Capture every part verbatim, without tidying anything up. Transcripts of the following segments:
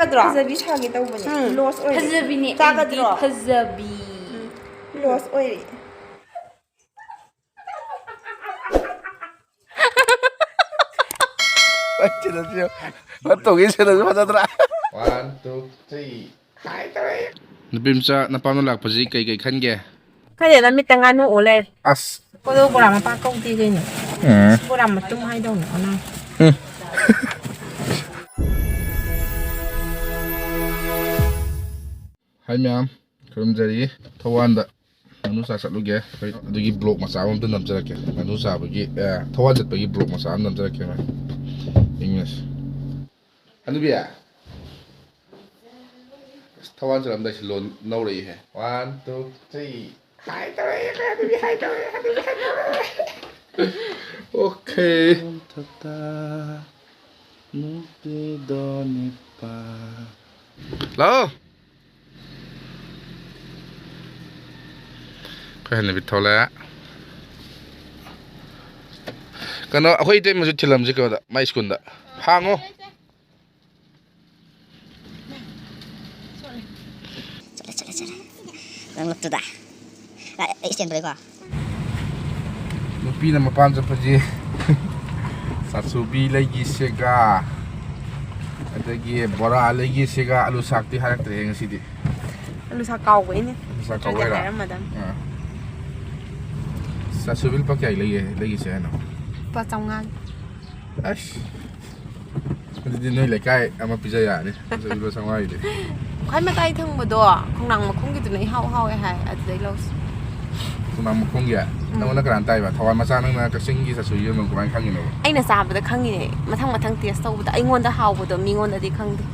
ꯅꯠꯇ꯭ꯔꯣ? ꯐꯖꯕꯤ ꯁꯥꯒꯦ ꯇꯧꯕꯅꯦ꯫ ꯎꯝ꯫ ꯂꯣꯁ ꯑꯣꯏꯔꯦ꯫ ꯐꯖꯕꯤꯅꯦ, ꯆꯥꯒꯗ꯭ꯔꯣ? ꯑꯩꯗꯤ ꯐꯖꯕꯤ꯫ ꯎꯝ꯫ ꯂꯣꯁ ꯑꯣꯏꯔꯦ꯫ ꯍꯣꯏ, ꯁꯤꯗꯁꯨ ꯌꯦꯡꯉꯨ꯫ ꯍꯣꯏ, ꯇꯧꯒꯦ, ꯁꯤꯗꯁꯨ ꯐꯖꯗ꯭ꯔꯥ? One, two, three. ꯅꯨꯄꯤ ꯃꯆꯥ ꯅꯄꯥꯝꯗ ꯂꯥꯛꯄꯁꯤ ꯀꯩ ꯀꯩ ꯈꯟꯒꯦ? ꯈꯪꯗꯦꯗ, ꯃꯤꯠꯇ ꯉꯥꯅꯨ ꯎ ꯂꯩꯔꯦ꯫ ꯑꯁ꯫ ꯀꯣꯗꯣ ꯕꯣꯔꯥ ꯃꯄꯥ ꯀꯧꯗꯦ ꯀꯩꯅꯣ? ꯎꯝ꯫ ꯕꯣꯔꯥ ꯃꯇꯨꯝ ꯍꯥꯏꯗꯧꯅꯦ, ꯑꯣꯟꯅꯔꯦ꯫ ꯎꯝ꯫ ꯍꯥꯏ ꯃꯌꯥꯝ, ꯈꯨꯔꯨꯝꯖꯔꯤ꯫ ꯊꯧꯕꯥꯜꯗ ꯉꯥꯅꯨ ꯆꯥ ꯆꯠꯂꯨꯒꯦ꯫ ꯑꯩꯈꯣꯏ ꯑꯗꯨꯒꯤ vlog ꯃꯆꯥ ꯑꯃ ꯑꯝꯇ ꯅꯝꯖꯔꯛꯀꯦ꯫ ꯉꯥꯅꯨ ꯆꯥꯕꯒꯤ, ꯑꯦ, ꯊꯧꯕꯥꯜ ꯆꯠꯄꯒꯤ vlog ꯃꯆꯥ ꯑꯃ ꯅꯝꯖꯔꯛꯀꯦ, ꯃꯌꯥꯝ꯫ ꯌꯦꯡꯃꯤꯟꯅꯁꯤ꯫ ꯍꯅꯨꯕꯤ, ꯑꯁ, ꯊꯧꯕꯥꯜ ꯆꯠꯂꯝꯗꯥꯏꯁꯤ ꯂꯣꯟ ꯅꯧꯔꯛꯏꯍꯦ꯫ One, two, three. ꯍꯥꯏ ꯇꯧꯔꯛꯑꯦ, ꯍꯅꯨꯕꯤ, ꯍꯥꯏ ꯇꯧꯔꯛꯑꯦ, ꯍꯅꯨꯕꯤ, ꯍꯥꯏ ꯇꯧꯔꯛꯑꯦ꯫ Okay꯫ ꯃꯊꯛꯇ ꯅꯨꯄꯤꯗꯣ ꯅꯤꯄꯥ꯫ ꯂꯥꯛꯑꯣ꯫ ꯑꯩꯈꯣꯏ ꯍꯅꯨꯕꯤ ꯊꯣꯛꯂꯛꯑꯦ꯫ ꯀꯩꯅꯣ, ꯑꯩꯈꯣꯏ ꯏꯇꯩꯃꯁꯨ ꯊꯤꯜꯂꯝꯁꯤ ꯀꯩꯅꯣꯗ, ꯃꯥꯏ ꯁ꯭ꯀꯨꯜꯗ꯫ ꯍꯥꯡꯉꯣ꯫ ꯆꯠꯂꯦ, ꯆꯠꯂꯦ, ꯆꯠꯂꯦ꯫ ꯅꯪ ꯂꯨꯛꯇꯨꯗ꯫ ꯑ, ꯑꯩ stand ꯂꯩꯀꯣ꯫ ꯅꯨꯄꯤꯅ ꯃꯄꯥꯟ ꯆꯠꯄꯁꯤ ꯆꯥꯁꯨꯕꯤ ꯂꯩꯈꯤꯁꯦꯒ, ꯑꯗꯒꯤ ꯕꯣꯔꯥ ꯂꯩꯈꯤꯁꯦꯒ, ꯑꯂꯨ ꯁꯥꯛꯇꯤ ꯍꯥꯏꯔꯛꯇ꯭ꯔꯦ ꯉꯁꯤꯗꯤ꯫ ꯑꯂꯨ ꯁꯥꯛ ꯀꯥꯎꯕꯩꯅꯦ꯫ ꯑꯂꯨ ꯁꯥꯛ ꯅꯠꯇ꯭ꯔꯗꯤ ꯀꯥꯎꯕꯩꯔꯥ? ꯍꯥꯏꯔꯝꯃꯗꯝꯅꯤ꯫ ꯑꯥ꯫ ꯆꯥꯁꯨꯕꯤ ꯂꯨꯄꯥ ꯀꯌꯥꯒꯤ ꯂꯩꯒꯦ, ꯂꯩꯈꯤꯁꯦ ꯍꯥꯏꯅꯣ? ꯂꯨꯄꯥ ꯆꯥꯝꯃꯉꯥꯒꯤ꯫ ꯑꯁ꯫ ꯑꯗꯨꯗꯤ ꯅꯣꯏ ꯂꯩꯀꯥꯏ ꯑꯃ ꯄꯤꯖ ꯌꯥꯔꯅꯤ꯫ ꯂꯨꯄꯥ ꯆꯥꯝꯃꯉꯥꯒꯤꯗꯤ꯫ ꯈ꯭ꯋꯥꯏ ꯃꯇꯥꯏ ꯊꯪꯕꯗꯣ, ꯈꯣꯡꯅꯥꯡ ꯃꯈꯣꯡꯒꯤꯗꯨꯅ ꯏꯍꯥꯎ ꯍꯥꯎꯋꯦ ꯍꯥꯏ, ꯑꯗꯨꯗꯩ ꯂꯧꯁꯤ꯫ ꯈꯣꯡꯅꯥꯡ ꯃꯈꯣꯡꯒꯤ? ꯎꯝ꯫ ꯅꯪꯉꯣꯟꯗ ꯀꯅꯥꯅ ꯇꯥꯛꯏꯕ? ꯊꯧꯕꯥꯜ ꯃꯆꯥ ꯅꯪꯅ ꯀꯛꯆꯤꯡꯒꯤ ꯆꯥꯁꯨꯕꯤ ꯌꯣꯟꯐꯝ ꯀꯃꯥꯏꯅ ꯈꯪꯉꯤꯅꯣꯕ? ꯑꯩꯅ ꯆꯥꯕꯗ ꯈꯪꯉꯤꯅꯦ, ꯃꯊꯪ ꯃꯊꯪ taste ꯇꯧꯕꯗ꯫ ꯑꯩꯉꯣꯟꯗ ꯍꯥꯎꯕꯗꯣ ꯃꯤꯉꯣꯟꯗꯗꯤ ꯈꯪꯗꯦ꯫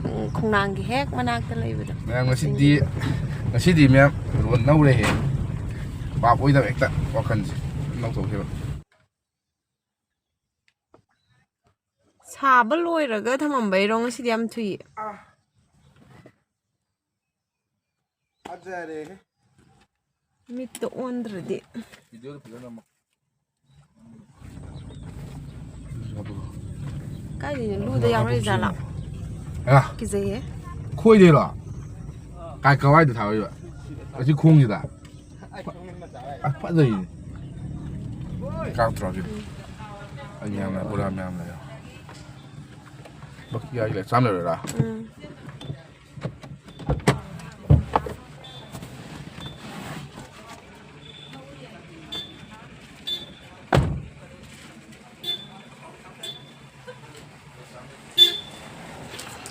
ꯎꯝ꯫ ꯎꯝ, ꯈꯣꯡꯅꯥꯡꯒꯤ ꯍꯦꯛ ꯃꯅꯥꯛꯇ ꯂꯩꯕꯗꯣ꯫ ꯃꯌꯥꯝ, ꯉꯁꯤꯗꯤ, ꯉꯁꯤꯗꯤ ꯃꯌꯥꯝ ꯂꯣꯟ ꯅꯧꯔꯦꯍꯦ꯫ ꯄꯥꯞ ꯑꯣꯏꯗꯕ ꯍꯦꯛꯇ ꯋꯥꯈꯜꯁꯦ ꯅꯧꯊꯣꯛꯈꯤꯕ꯫ ꯁꯥꯕ ꯂꯣꯏꯔꯒ ꯊꯝꯃꯝꯕꯩꯔꯣ? ꯉꯁꯤꯗꯤ ꯌꯥꯝ ꯊꯨꯏ꯫ ꯑꯥ꯫ ꯐꯖꯔꯦꯍꯦ꯫ ꯃꯤꯠꯇ ꯑꯣꯟꯗ꯭ꯔꯗꯤ꯫ ꯚꯤꯗꯤꯑꯣꯗ ꯐꯖꯅ ꯅꯝꯃꯣ꯫ ꯀꯥꯏꯗꯩꯅꯣ? ꯂꯨꯗ ꯌꯥꯎꯔꯛꯏ ꯖꯥꯠꯂꯥ? ꯑ, ꯀꯤꯖꯩꯌꯦ꯫ ꯈꯣꯏꯗꯩꯔꯣ? ꯀꯥꯏ, ꯀꯋꯥꯏꯗ ꯊꯥꯔꯛꯏꯕ? ꯑꯁꯤ ꯈꯣꯡꯁꯤꯗ? ꯑ, ꯐꯖꯩꯅꯦ꯫ ꯀꯥꯡ ꯇ꯭ꯔꯥꯐꯤꯛ꯫ ꯑꯩ ꯃꯌꯥꯝ ꯂꯩ, ꯕꯣꯔꯥ ꯃꯌꯥꯝ ꯂꯩ꯫ ꯕꯛꯀꯤ ꯍꯥꯏꯒꯦ, ꯆꯥꯝ ꯂꯩꯔꯣꯏꯔꯥ? ꯎꯝ꯫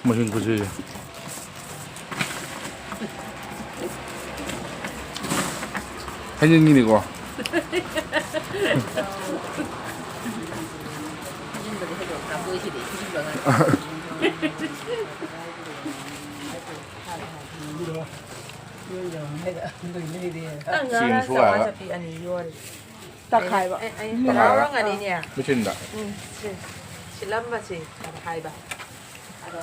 ꯃꯁꯤꯡ ꯈꯨꯠꯁꯤꯁꯦ꯫ ꯍꯩꯖꯤꯟꯈꯤꯅꯤꯀꯣ꯫ ꯆꯦꯡꯁꯨ ꯍꯥꯏꯕ꯫ ꯇꯛꯈꯥꯏꯕ꯫ ꯑꯩ, ꯑꯩ, ꯑꯩ ꯇꯔꯥ ꯂꯧꯔꯝꯒꯅꯤꯅꯦ꯫ ꯃꯦꯆꯤꯟꯗ꯫ ꯎꯝ, ꯁꯤ, ꯁꯤꯜꯂꯝꯕꯁꯦ ꯍꯥꯏꯕ꯫ ꯑꯗꯣ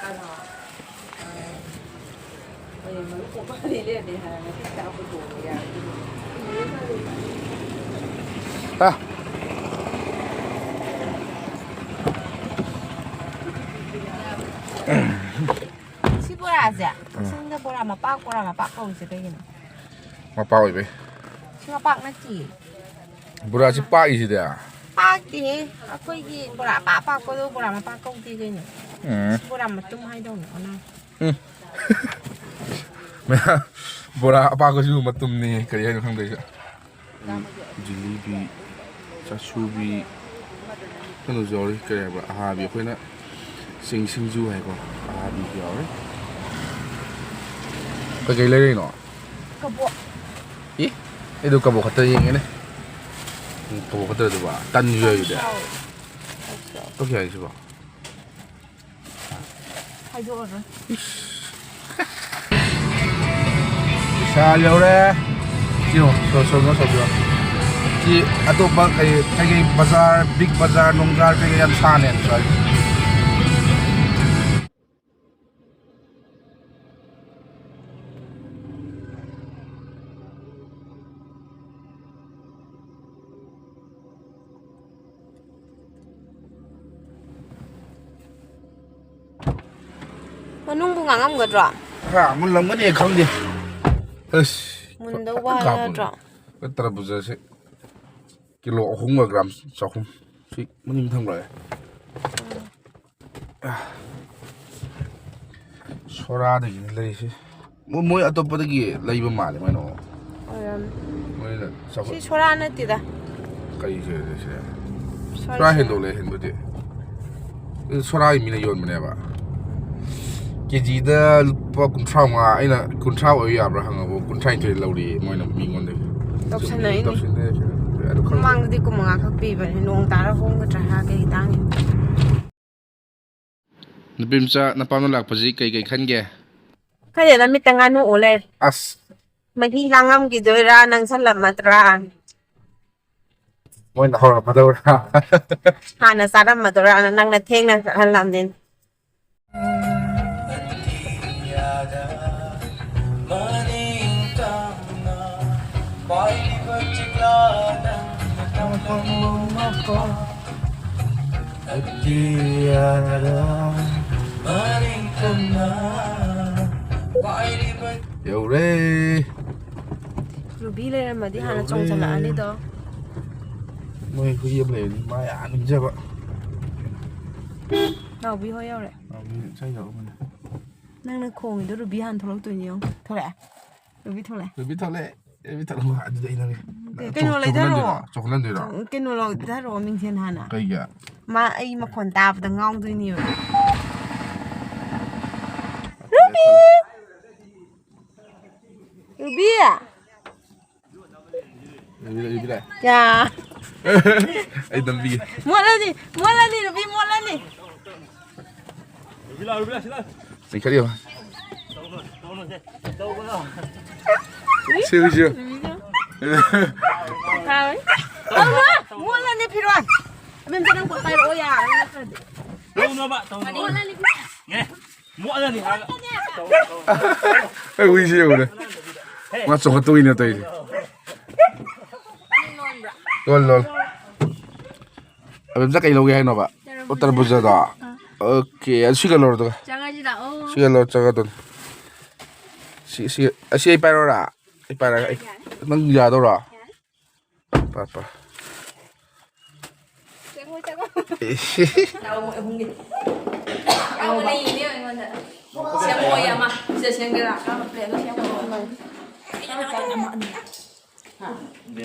ꯀꯩꯅꯣ, ꯑ, ꯍꯌꯦꯡ ꯃꯔꯨꯞ ꯀꯣꯝꯄꯥꯅꯤ ꯂꯩꯔꯗꯤ ꯍꯥꯏꯔꯒ ꯉꯁꯤ ꯆꯥꯛ ꯄꯨꯊꯣꯛꯑꯒ ꯌꯥꯔꯦ꯫ ꯑ꯫ ꯁꯤ ꯕꯣꯔꯥꯁꯦ, ꯎꯝ꯫ ꯀꯛꯆꯤꯡꯗ ꯕꯣꯔꯥ ꯃꯄꯥꯛ, ꯕꯣꯔꯥ ꯃꯄꯥꯛ ꯀꯧꯔꯤꯁꯦ ꯀꯩꯒꯤꯅꯣ? ꯃꯄꯥꯛ ꯑꯣꯏꯕꯩ꯫ ꯁꯤ ꯃꯄꯥꯛ ꯅꯠꯇꯤꯌꯦ꯫ ꯕꯣꯔꯥꯁꯤ ꯄꯥꯛꯏꯁꯤꯗꯤ꯫ ꯄꯥꯛꯇꯦꯍꯦ꯫ ꯑꯩꯈꯣꯏꯒꯤ ꯕꯣꯔꯥ ꯑꯄꯥꯛ ꯑꯄꯥꯛꯄꯗꯣ ꯕꯣꯔꯥ ꯃꯄꯥꯛ ꯀꯧꯗꯦ ꯀꯩꯅꯣ꯫ ꯎꯝ꯫ ꯁꯤ ꯕꯣꯔꯥ ꯃꯇꯨꯝ ꯍꯥꯏꯗꯧꯅꯦ, ꯑꯣꯟꯅꯔꯦ꯫ ꯎꯝ꯫ ꯃꯌꯥꯝ ꯕꯣꯔꯥ ꯑꯄꯥꯛꯄꯁꯤꯕꯨ ꯃꯇꯨꯝꯅꯤ, ꯀꯔꯤ ꯍꯥꯏꯅꯣ ꯈꯪꯗꯦ ꯑꯩꯁꯨ꯫ ꯎꯝ, ꯖꯤꯂꯤꯕꯤ, ꯆꯥꯁꯨꯕꯤ, ꯀꯩꯅꯣꯁꯨ ꯌꯥꯎꯔꯤ, ꯀꯔꯤ ꯍꯥꯏꯕ, ꯑꯍꯥꯕꯤ, ꯑꯩꯈꯣꯏꯅ ꯆꯤꯡ ꯁꯤꯡꯖꯨ ꯍꯥꯏꯀꯣ, ꯑꯍꯥꯕꯤꯁꯨ ꯌꯥꯎꯔꯤ꯫ ꯀꯩꯀꯩ ꯂꯩꯔꯤꯅꯣ? ꯀꯕꯣꯛ꯫ ꯏ? ꯑꯩꯗꯣ ꯀꯕꯣꯛ ꯈꯛꯇ ꯌꯦꯡꯉꯦꯅꯦ꯫ ꯎꯝ, ꯀꯕꯣꯛ ꯈꯛꯇ ꯑꯗꯨꯕ? ꯇꯟꯁꯨ ꯌꯥꯎꯔꯤꯗꯤ꯫ ꯌꯥꯎꯋꯦ꯫ ꯇꯟꯁꯨ ꯌꯥꯎꯋꯦ꯫ ꯀꯛ ꯌꯥꯏ ꯁꯤꯕꯣ? ꯍꯥꯏꯗꯣꯛꯑꯔꯣꯏ꯫ ꯏꯁ꯫ ꯄꯩꯁꯥ ꯌꯧꯔꯦ꯫ ꯁꯤ ꯌꯦꯡꯉꯣ, ꯁꯣ-, ꯁꯣ-, ꯁꯣ-, ꯁꯣ-, ꯁꯤ ꯑꯇꯣꯞꯄ ꯀꯩ, ꯀꯩꯀꯩ ꯕꯖꯥꯔ, ꯕꯤꯛ ꯕꯖꯥꯔ, ꯅꯨꯡꯖꯥꯔ ꯀꯩꯀꯩ ꯌꯥꯝ ꯁꯥꯟꯅꯩ ꯁ꯭ꯋꯥꯏ꯫ ꯃꯅꯨꯡꯕꯨ ꯉꯥꯡꯉꯝꯒꯗ꯭ꯔꯣ? ꯈꯔ ꯃꯨꯜꯂꯝꯒꯅꯤ ꯈꯪꯗꯦ꯫ ꯑꯁ, ꯃꯨꯟꯗꯧ ꯐꯖꯅ ꯀꯥꯞꯄꯅꯦ꯫ ꯋꯥꯠꯂꯗ꯭ꯔꯣ? ꯇꯔꯕꯨꯖꯁꯦ ꯀꯤꯂꯣ ꯑꯍꯨꯝꯒ ꯒ꯭ꯔꯥꯝ ꯆꯍꯨꯝ꯫ ꯁꯤ ꯃꯅꯤꯡ ꯊꯝꯈ꯭ꯔꯒꯦ꯫ ꯁꯣꯔꯥꯗꯒꯤꯅꯦ ꯂꯩꯔꯤꯁꯦ꯫ ꯃꯣ-, ꯃꯣꯏ ꯑꯇꯣꯞꯄꯗꯒꯤ ꯂꯩꯕ ꯃꯥꯜꯂꯦ ꯃꯣꯏꯅ ꯑꯃꯨꯛ꯫ ꯑꯣꯏꯔꯝꯅꯤ꯫ ꯃꯣꯏꯅ ꯆꯥꯎꯈꯠ- ꯁꯤ ꯁꯣꯔꯥ ꯅꯠꯇꯦꯗ꯫ ꯀꯩ ꯁꯤ, ꯁꯤ? ꯁꯣꯔꯤ, ꯁꯣꯔꯥ ꯁꯣꯔꯤ꯫ ꯍꯦꯟꯗꯣꯛꯂꯦ ꯍꯦꯟꯕꯨꯗꯤ꯫ ꯑꯗꯨ ꯁꯣꯔꯥꯒꯤ ꯃꯤꯅ ꯌꯣꯟꯕꯅꯦꯕ꯫ ꯀꯦꯖꯤꯗ ꯂꯨꯄꯥ ꯀꯨꯟꯊ꯭ꯔꯥ ꯃꯉꯥ, ꯑꯩꯅ ꯀꯨꯟꯊ꯭ꯔꯥ ꯑꯣꯏꯕ ꯌꯥꯕ꯭ꯔꯥ ꯍꯪꯉꯕꯨ ꯀꯨꯟꯊ꯭ꯔꯥ ꯅꯤꯊꯣꯏ ꯂꯧꯔꯤ ꯃꯣꯏꯅ ꯃꯤꯉꯣꯟꯗꯒꯤ꯫ ꯇꯧꯁꯟꯅꯩꯅꯦ꯫ ꯇꯧꯁꯟꯅꯩ, ꯇꯧꯁꯟꯅꯩ꯫ ꯑꯗꯨ ꯈꯪꯗꯦ꯫ ꯃꯃꯥꯡꯗꯗꯤ ꯀꯨꯟ ꯃꯉꯥ ꯈꯛ ꯄꯤꯕꯅꯦ, ꯅꯣꯡ ꯇꯥꯔ ꯍꯣꯡꯒꯗ꯭ꯔꯥ ꯍꯥꯏꯔꯒ ꯍꯤꯗꯥꯛꯅꯤ꯫ ꯅꯨꯄꯤ ꯃꯆꯥ ꯅꯄꯥꯝꯗ ꯂꯥꯛꯄꯁꯤ ꯀꯩ ꯀꯩ ꯈꯟꯒꯦ? ꯈꯜꯂꯦ, ꯅꯃꯤꯠꯇ ꯉꯥꯅꯨ ꯎ ꯂꯩꯔꯦ꯫ ꯑꯁ꯫ ꯃꯍꯤ ꯂꯥꯡꯉꯝꯈꯤꯗꯣꯏꯔꯥ, ꯅꯪꯁꯜꯂꯝꯃꯗ꯭ꯔꯥ? ꯃꯣꯏꯅ ꯍꯧꯔꯝꯃꯗꯧꯔꯥ? ꯍꯥꯟꯅ ꯆꯥꯔꯝꯃꯗꯣꯏꯔꯥꯅ ꯅꯪꯅ ꯊꯦꯡꯅ ꯆꯠꯍꯜꯂꯝꯅꯤꯅ꯫ ꯌꯧꯔꯦ꯫ ꯔꯨꯕꯤ ꯂꯩꯔꯝꯃꯗꯤ ꯍꯥꯟꯅ ꯌꯧꯔꯦ꯫ ꯆꯣꯡꯁꯤꯜꯂꯛꯑꯅꯤꯗꯣ꯫ ꯃꯣꯏ ꯍꯨꯏ ꯑꯃ ꯂꯩꯕꯅꯤ, ꯃꯥ ꯌꯥꯝ ꯅꯤꯡꯖꯕ꯫ ꯅꯥꯎꯕꯤ ꯍꯣꯏ ꯌꯧꯔꯦ꯫ ꯅꯥꯎꯕꯤ ꯉꯁꯥꯏ ꯌꯧꯔꯝꯕꯅꯦ꯫ ꯅꯪꯅ ꯈꯣꯡꯉꯤꯗꯣ ꯔꯨꯕꯤ ꯍꯥꯟꯅ ꯊꯣꯛꯂꯛꯇꯣꯏꯅꯤ ꯌꯦꯡꯉꯣ꯫ ꯊꯣꯛꯂꯛꯑꯦ꯫ ꯔꯨꯕꯤ ꯊꯣꯛꯂꯛꯑꯦ꯫ ꯔꯨꯕꯤ ꯊꯣꯛꯂꯛꯑꯦ꯫ ꯔꯨꯕꯤ ꯊꯣꯛꯂꯛꯑꯦ꯫ ꯑꯗꯨꯗꯤ ꯑꯩ ꯅꯪꯒꯤ ꯀꯩꯅꯣ ꯆꯣ-, ꯂꯩꯊꯔꯛꯑꯣ꯫ ꯆꯣ-, ꯆꯣ-, ꯆꯣ-, ꯆꯣ-, ꯀꯩꯅꯣ ꯂꯩꯊꯔꯛꯑꯣ ꯃꯤꯡꯁꯦꯜ ꯍꯥꯟꯅ꯫ ꯀꯩꯒꯤ? ꯃꯥ ꯑꯩ ꯃꯈꯣꯟ ꯇꯥꯕꯗ ꯉꯥꯎꯗꯣꯏꯅꯦꯕ꯫ ꯔꯨꯕꯤ! ꯔꯨꯕꯤ! ꯔꯨꯕꯤ, ꯔꯨꯕꯤ ꯂꯥꯛꯑꯦ꯫ ꯌꯥ꯫ ꯑꯩ ꯅꯝꯕꯤꯒꯦ꯫ ꯃꯣꯠꯂꯅꯤ, ꯃꯣꯠꯂꯅꯤ, ꯔꯨꯕꯤ ꯃꯣꯠꯂꯅꯤ꯫ ꯆꯤꯡꯈꯠꯂꯤꯕ꯫ ꯁꯤ ꯍꯨꯏꯁꯤ꯫ ꯍꯥꯎ꯫ ꯃꯣꯠꯂꯅꯤ ꯐꯤꯔꯣꯟ꯫ ꯑꯕꯦꯝꯆꯥ, ꯅꯪ ꯄꯣꯠ ꯄꯥꯏꯔꯛꯑꯣ ꯌꯥꯔꯅꯤ ꯅꯠꯇ꯭ꯔꯗꯤ꯫ ꯂꯧꯅꯕ ꯇꯧꯅꯕ꯫ ꯃꯣꯠꯂꯅꯤ ꯐꯤꯔꯣꯟ꯫ ꯃꯣꯠꯂꯅꯤ ꯍꯥꯏꯔꯒ꯫ ꯑꯩ ꯍꯨꯏꯁꯤ ꯌꯦꯡꯉꯨꯅꯦ꯫ ꯃꯥ ꯆꯣꯡꯈꯠꯇꯧꯔꯤꯅꯦ ꯇꯧꯔꯤꯁꯦ꯫ ꯂꯣꯟ, ꯂꯣꯟ꯫ ꯑꯕꯦꯝꯆꯥ ꯀꯩ ꯂꯧꯒꯦ ꯍꯥꯏꯅꯣꯕ? ꯑꯣ, ꯇꯔꯕꯨꯖꯗꯣ? ꯑꯥ꯫ ꯑꯣꯀꯦ, ꯑꯗꯨ ꯁꯤ ꯀꯩꯅꯣꯗꯨꯒ꯫ ꯆꯪꯉꯁꯤ ꯂꯥꯛꯑꯣ꯫ ꯁꯤ ꯀꯩꯅꯣ ꯆꯪꯉꯗꯣꯏꯅꯤ꯫ ꯁꯤ, ꯁꯤ, ꯑꯁꯤ ꯑꯩ ꯄꯥꯏꯔꯣꯔꯥ? ꯑꯩ ꯄꯥꯏꯔꯒ ꯑꯩ, ꯌꯥꯔꯦ꯫ ꯅꯪ ꯌꯥꯗꯧꯔꯣ? ꯌꯥꯔꯦ꯫ ꯄꯥ, ꯄꯥ꯫ ꯆꯪꯉꯣ, ꯆꯪꯉꯣ꯫ ꯑꯦ꯫ ꯂꯥꯛꯑꯣ, ꯃꯣꯏ ꯑꯍꯨꯝꯒꯤ꯫ ꯑꯉꯧꯕ꯫ ꯑꯩꯉꯣꯟꯗ ꯌꯦꯡꯉꯦ, ꯑꯩꯉꯣꯟꯗ꯫ ꯁꯦꯝꯃꯣꯌꯦ ꯑꯃ꯫ ꯁꯤꯗ ꯁꯦꯝꯒꯦꯔꯥ? ꯀꯔꯝꯕ plate ꯅꯣ ꯁꯦꯝꯃꯣ?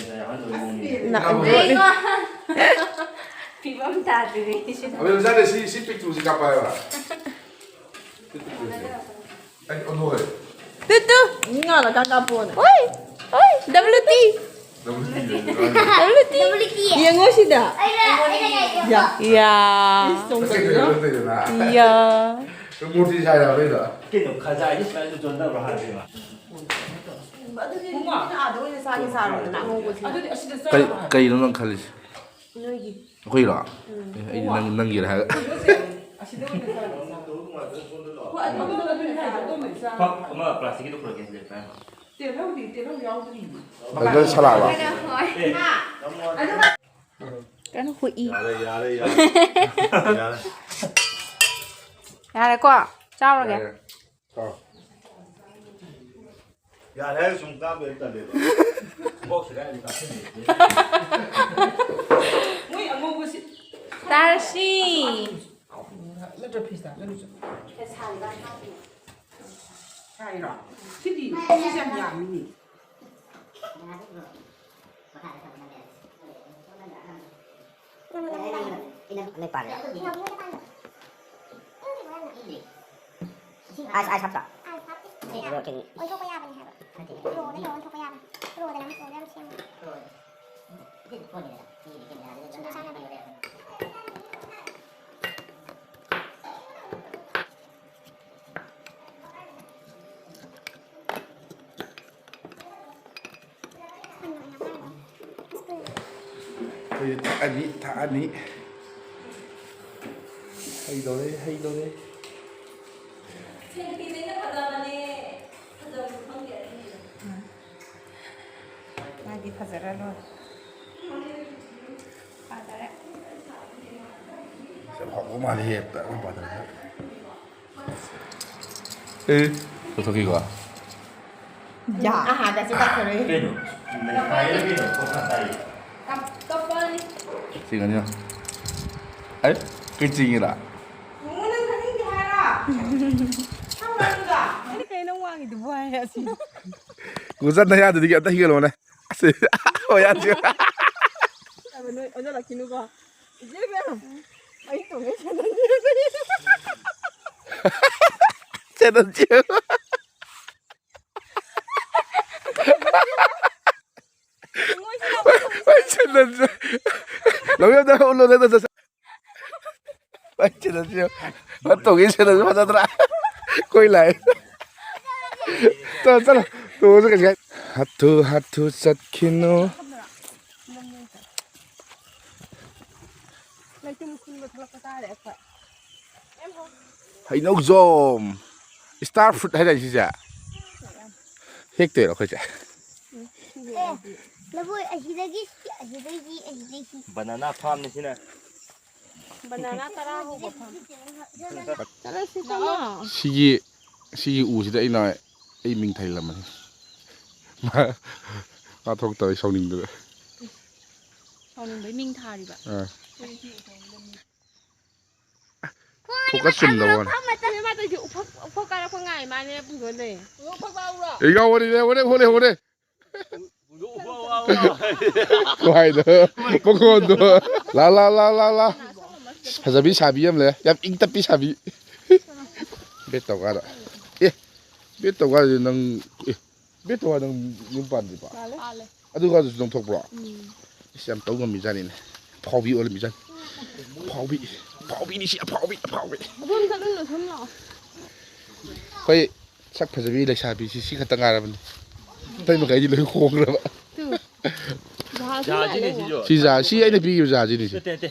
ꯐꯤꯕꯝ ꯇꯥꯗ꯭ꯔꯤꯅꯦ ꯁꯤꯗ꯫ ꯑꯕꯦꯝ ꯆꯥꯗꯦ, ꯁꯤ, ꯁꯤ ꯄꯤꯛꯇ꯭ꯔꯨꯁꯤ ꯀꯥꯞꯄ ꯍꯥꯏꯕ꯫ ꯁꯤ ꯄꯤꯛꯇ꯭ꯔꯨꯁꯤ꯫ ꯑꯩ ꯑꯣꯟꯊꯣꯛꯈ꯭ꯔꯦ꯫ Two, two. ꯉꯥꯜꯂꯀꯥꯟ ꯀꯥꯞꯄꯣꯅ꯫ ꯑꯣꯏ, ꯑꯣꯏ, W T꯫ W T꯫ W T꯫ W T꯫ ꯌꯦꯡꯉꯣ ꯁꯤꯗ꯫ ꯑꯩꯅ, ꯑꯩꯅ ꯌꯥꯏ꯫ ꯌꯥ꯫ ꯌꯥ꯫ ꯏꯁ, ꯆꯣꯡ ꯃꯇꯩ ꯇꯧꯏꯗꯣ꯫ ꯃꯇꯩꯗꯨꯅ꯫ ꯌꯥ꯫ ꯃꯨꯔꯇꯤ ꯁꯥꯏꯔꯕ ꯑꯩꯗꯣ꯫ ꯀꯩꯅꯣ, ꯈꯖꯥꯏꯗꯤ ꯁꯨꯃꯥꯏꯅ ꯆꯣꯟꯊꯕ꯭ꯔꯣ ꯍꯥꯏꯕꯅꯦꯕ? ꯑꯗꯨꯗꯤ ꯅꯪ ꯑꯥꯗ ꯑꯣꯏꯅ ꯆꯥꯒꯦ ꯆꯥꯔꯣꯗꯅ, ꯑꯉꯧꯕꯁꯦ꯫ ꯑꯗꯨꯗꯤ ꯑꯁꯤꯗ ꯀꯩ-, ꯆꯥꯔꯣ ꯍꯥꯏꯕ꯫ ꯀꯩꯅꯣ ꯅꯪ ꯈꯜꯂꯤꯁꯦ? ꯅꯣꯏꯒꯤ꯫ ꯑꯩꯈꯣꯏꯔꯣ? ꯎꯝ꯫ ꯑꯦ, ꯑꯩꯗꯤ ꯅꯪ-, ꯅꯪꯒꯤꯔ ꯍꯥꯏꯔꯒ꯫ ꯍꯣꯏ, ꯑꯗꯨ, ꯑꯗꯨ, ꯑꯗꯨ, ꯑꯗꯨ, ꯑꯗꯨ, ꯑꯗꯨ, ꯐꯛ ꯑꯃ ꯄ꯭ꯂꯥꯁꯇꯤꯛꯀꯤꯗꯣ ꯄꯨꯔꯛꯀꯦ, ꯁꯤꯗ ꯄꯥꯏꯔꯣ꯫ ꯇꯦꯜꯍꯧꯗꯤ, ꯇꯦꯜꯍꯧ ꯌꯥꯎꯗ꯭ꯔꯤ꯫ ꯑꯗꯨ ꯁꯂꯥꯠꯂꯣ? ꯍꯣꯏ꯫ ꯑꯦ, ꯅꯝꯃꯣ꯫ ꯀꯩꯅꯣ ꯍꯨꯏ꯫ ꯌꯥꯔꯦ, ꯌꯥꯔꯦ, ꯌꯥꯔꯦ꯫ ꯌꯥꯔꯦ꯫ ꯌꯥꯔꯦꯀꯣ? ꯆꯥꯎꯔꯒꯦ꯫ ꯌꯥꯔꯦ꯫ ꯑꯥ꯫ ꯌꯥꯔꯦ ꯍꯥꯏꯔ ꯁꯨꯝ ꯀꯥꯞꯄ ꯇꯜꯂꯦꯕ꯫ ꯕꯣꯛꯁꯁꯦ ꯀꯥꯏꯗꯩ ꯀꯥꯞꯁꯤꯟꯗꯣꯏꯅꯣ? ꯃꯣꯏ ꯑꯉꯧꯕꯁꯤ ꯇꯥꯔꯁꯤ꯫ ꯅꯠꯇ꯭ꯔ ꯐ꯭ꯔꯤꯖꯇ ꯍꯥꯞꯆꯜꯂꯨꯆꯣ꯫ ꯁꯥꯏꯔꯣ? ꯁꯤꯗꯤ, ꯁꯤꯁꯦ ꯌꯥꯝ ꯌꯥꯝꯃꯤꯅꯦ꯫ ꯂꯣꯏ ꯄꯥꯜꯂꯦ꯫ Ice, ice ꯍꯥꯞꯇ꯭ꯔꯣ? ꯑꯥꯏꯁ ꯍꯥꯞꯇꯦ꯫ ꯑꯗꯣ ꯀꯩꯅꯣ? ꯑꯣꯟꯊꯣꯛꯄ ꯌꯥꯕꯅꯦ ꯍꯥꯏꯕ꯫ ꯅꯠꯇꯦ꯫ ꯔꯣꯗ ꯇꯧꯔ ꯑꯣꯟꯊꯣꯛꯄ ꯌꯥꯕꯅꯦ꯫ ꯔꯣꯗꯅ ꯑꯃꯨꯛ ꯔꯣꯗ ꯌꯥꯝ ꯁꯦꯝꯕ꯫ ꯁꯤꯡꯖꯨ ꯆꯥꯅꯕ꯫ ꯑꯩꯈꯣꯏꯁꯨ ꯊꯛꯑꯅꯤ, ꯊꯛꯑꯅꯤ꯫ ꯍꯩꯗꯧꯔꯦ, ꯍꯩꯗꯧꯔꯦ꯫ ꯃꯥꯗꯤ ꯐꯖꯔ ꯂꯣꯏꯔꯦ꯫ ꯐꯖꯔꯦ꯫ ꯆꯞ ꯍꯥꯎꯕ ꯃꯥꯜꯂꯦꯍꯦ, ꯄꯨꯔꯥ ꯃꯄꯥꯟꯗ꯫ ꯑꯦ, ꯂꯧꯊꯣꯛꯈꯤꯀꯣ꯫ ꯌꯥ꯫ ꯑꯍꯥꯟꯕꯁꯨ ꯀꯥꯈꯔꯦ꯫ ꯀꯩꯅꯣ? ꯅꯩꯈꯥꯏꯔꯦ ꯀꯩꯅꯣ, ꯄꯣꯠ ꯇꯥꯏ꯫ ꯀꯞ-, ꯀꯞꯄꯅꯤ꯫ ꯆꯤꯡꯉꯅꯤ꯫ ꯑꯦ, ꯀꯩ ꯆꯤꯡꯉꯤꯔꯥ? ꯃꯉꯣꯟꯗ ꯈꯪꯅꯤꯡꯗꯦ ꯍꯥꯏꯔꯣ? ꯈꯪꯕ꯭ꯔꯥ ꯑꯗꯨꯗꯣ? ꯑꯩꯅ ꯀꯩꯅꯣ ꯋꯥꯡꯉꯤꯗꯨꯕꯨ ꯍꯥꯏꯔꯦ ꯑꯁꯤ꯫ ꯒꯨꯖꯟ ꯅꯌꯥꯗꯨꯗꯒꯤ ꯑꯝꯇ ꯍꯤꯒꯠꯂꯣꯅꯦ꯫ ꯑꯁꯤ, ꯍꯣꯏ, ꯌꯥꯗ꯭ꯔꯤ꯫ ꯅꯣꯏ ꯑꯣꯟꯁꯤꯜꯂꯛꯈꯤꯅꯨꯀꯣ꯫ ꯏꯆꯦ ꯏꯕꯦꯝ, ꯑꯩ ꯇꯣꯡꯉꯦ ꯁꯦꯟꯗꯟ꯫ ꯁꯦꯟꯗꯟ ꯆꯦ꯫ ꯍꯣꯏ, ꯁꯦꯟꯗꯟ ꯆꯦ꯫ ꯂꯧꯌꯝꯗ ꯎꯠꯂꯣ, ꯅꯪ ꯅꯁꯥ꯫ ꯍꯣꯏ, ꯁꯦꯟꯗꯟ ꯆꯦ꯫ ꯃꯥ ꯇꯣꯡꯉꯤ ꯁꯦꯟꯗꯟ ꯐꯖꯗ꯭ꯔꯥ? ꯀꯣꯏ ꯂꯥꯏ꯫ ꯆꯠꯂꯣ, ꯆꯠꯂꯣ꯫ ꯇꯣꯡꯉꯁꯨ ꯀꯩꯁꯨ ꯀꯥꯏ-, ꯍꯥꯊꯨ ꯍꯥꯊꯨ ꯆꯠꯈꯤꯅꯨ꯫ ꯂꯩꯇꯦ, ꯃꯈꯨꯟꯗꯣ ꯊꯣꯛꯂꯛꯄ ꯇꯥꯔꯦ ꯑꯩꯈꯣꯏ꯫ ꯌꯥꯝ ꯍꯧ-, ꯍꯩꯅꯧꯖꯣꯝ, star fruit ꯍꯥꯏꯗꯥꯏ ꯁꯤꯁꯦ? ꯍꯦꯛꯇꯣꯏꯔꯣ ꯑꯩꯈꯣꯏꯁꯦ? ꯎꯝ, ꯁꯤꯒꯤ ꯑꯦ, ꯑꯣꯏꯔꯗꯤ꯫ ꯂꯐꯣꯏ ꯑꯁꯤꯗꯒꯤ, ꯑꯁꯤꯗꯒꯤ, ꯑꯁꯤꯗꯒꯤ꯫ Banana farmꯅꯤ ꯁꯤꯅ꯫ Banana ꯇꯔꯥ ꯍꯧꯕ farm꯫ ꯆꯠꯂꯁꯤ ꯀꯩꯅꯣ꯫ ꯁꯤꯒꯤ, ꯁꯤꯒꯤ ꯎꯁꯤꯗ ꯑꯩꯅ ꯑꯩ ꯃꯤꯡ ꯊꯥꯏꯂꯝꯕꯅꯤ꯫ ꯃꯥ, ꯃꯥ ꯊꯣꯛꯇꯕꯩ ꯁꯥꯎꯅꯤꯡꯗꯅ꯫ ꯁꯥꯎꯅꯤꯡꯕꯩ ꯃꯤꯡ ꯊꯥꯔꯤꯕ? ꯑꯥ꯫ Focus ꯆꯨꯝꯗꯕ ꯋꯥꯅꯤ꯫ ꯃꯥ ꯇꯧꯏꯁꯦ ꯎꯐꯛ, ꯎꯐꯛ ꯀꯥꯔꯛꯄ ꯉꯥꯏ ꯃꯥꯅꯦ ꯄꯨꯡꯗꯣꯟꯗꯩ꯫ ꯑꯦ, ꯌꯥꯎꯕꯅꯤꯅꯦ, ꯍꯣꯔꯦ, ꯍꯣꯔꯦ, ꯍꯣꯔꯦ꯫ ꯈꯨꯍꯥꯏꯗꯣ, ꯃꯈꯣꯟꯗꯣ꯫ ꯂꯥ, ꯂꯥ, ꯂꯥ, ꯂꯥ, ꯂꯥ꯫ ꯐꯖꯕꯤ ꯁꯥꯕꯤ ꯑꯃ ꯂꯩ꯫ ꯌꯥꯝ ꯏꯪ ꯇꯞꯄꯤ ꯁꯥꯕꯤ꯫ ꯕꯦꯠ ꯇꯧꯀꯥꯟꯗ꯫ ꯑꯦ, ꯕꯦꯠ ꯇꯧꯀꯥꯟꯗꯗꯤ ꯅꯪ, ꯑꯦ, ꯕꯦꯠ ꯇꯧꯀꯥꯟꯗ ꯅꯪ ꯌꯨꯝ ꯄꯥꯟꯗ꯭ꯔꯤꯕꯣ? ꯄꯥꯜꯂꯦ꯫ ꯑꯗꯨꯀꯥꯟꯗꯁꯨ ꯅꯪ ꯊꯣꯛꯄ꯭ꯔꯣ? ꯎꯝ꯫ ꯏꯁ, ꯌꯥꯝ ꯇꯧ ꯉꯝꯃꯤꯖꯥꯠꯅꯤꯅꯦ꯫ ꯑꯐꯥꯎꯕꯤ ꯑꯣꯜꯂꯝꯃꯤꯖꯥꯠꯅꯤ꯫ ꯑꯐꯥꯎꯕꯤ, ꯑꯐꯥꯎꯕꯤꯅꯤ ꯁꯤ, ꯑꯐꯥꯎꯕꯤ, ꯑꯐꯥꯎꯕꯤ꯫ ꯑꯗꯣꯝ ꯆꯠꯂꯨꯅꯨ, ꯁꯨꯝ ꯂꯥꯛꯑꯣ꯫ ꯑꯩꯈꯣꯏ ꯁꯛ ꯐꯖꯕꯤ ꯂꯩꯁꯥꯕꯤꯁꯤ ꯁꯤ ꯈꯛꯇ ꯉꯥꯏꯔꯕꯅꯤ꯫ ꯑꯇꯩ ꯃꯈꯩꯗꯤ ꯂꯣꯏ ꯍꯣꯡꯈ꯭ꯔꯕ꯫ ꯇꯨ꯫ ꯖꯍꯥꯖ ꯖꯍꯥꯖꯅꯤ ꯃꯥꯜꯂꯦ꯫ ꯁꯤꯁꯨ꯫ ꯁꯤ ꯖꯍꯥꯖ, ꯁꯤ ꯑꯩꯅ ꯄꯤꯈꯤꯕ ꯖꯍꯥꯖꯅꯤ ꯁꯤ꯫ ꯅꯠꯇꯦ, ꯅꯠꯇꯦ꯫